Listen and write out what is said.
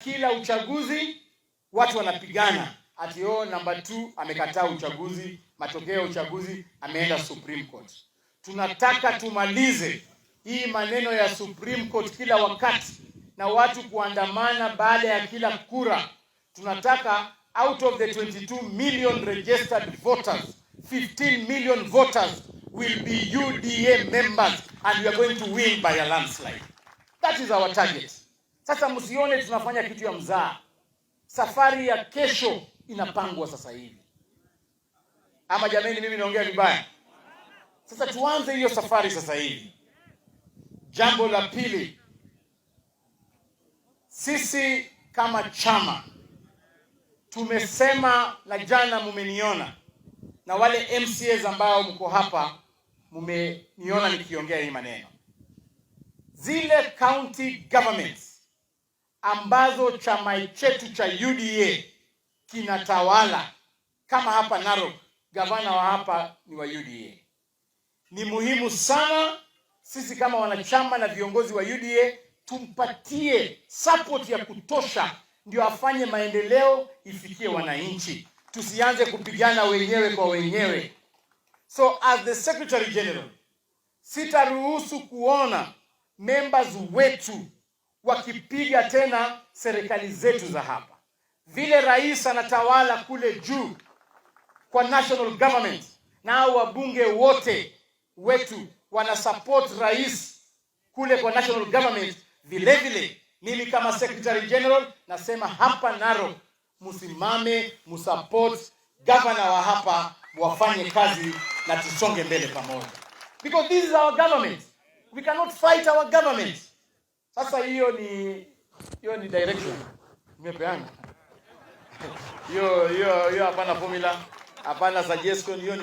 Kila uchaguzi watu wanapigana ati, oh, number 2 amekataa uchaguzi, matokeo ya uchaguzi, ameenda Supreme Court. Tunataka tumalize hii maneno ya Supreme Court kila wakati na watu kuandamana baada ya kila kura. Tunataka out of the 22 million registered voters, 15 million voters will be UDA members and we are going to win by a landslide. That is our target. Sasa msione tunafanya kitu ya mzaa. Safari ya kesho inapangwa sasa hivi. Ama jameni, mimi naongea vibaya? Sasa tuanze hiyo safari sasa hivi. Jambo la pili, sisi kama chama tumesema, na jana mumeniona, na wale MCAs ambao mko hapa mumeniona nikiongea hii maneno, zile county governments ambazo chama chetu cha UDA kinatawala, kama hapa Narok, gavana wa hapa ni wa UDA. Ni muhimu sana sisi kama wanachama na viongozi wa UDA tumpatie support ya kutosha, ndio afanye maendeleo ifikie wananchi. Tusianze kupigana wenyewe kwa wenyewe. So as the Secretary General, sitaruhusu kuona members wetu wakipiga tena serikali zetu za hapa. Vile rais anatawala kule juu kwa national government, na hao wabunge wote wetu wana support rais kule kwa national government. Vile vile mimi kama Secretary General nasema hapa Narok msimame, msupport governor wa hapa, wafanye kazi na tusonge mbele pamoja, because this is our government. We cannot fight our government. Sasa hiyo ni direction nimepeana. Hiyo hapana formula, hapana suggestion, hiyo ni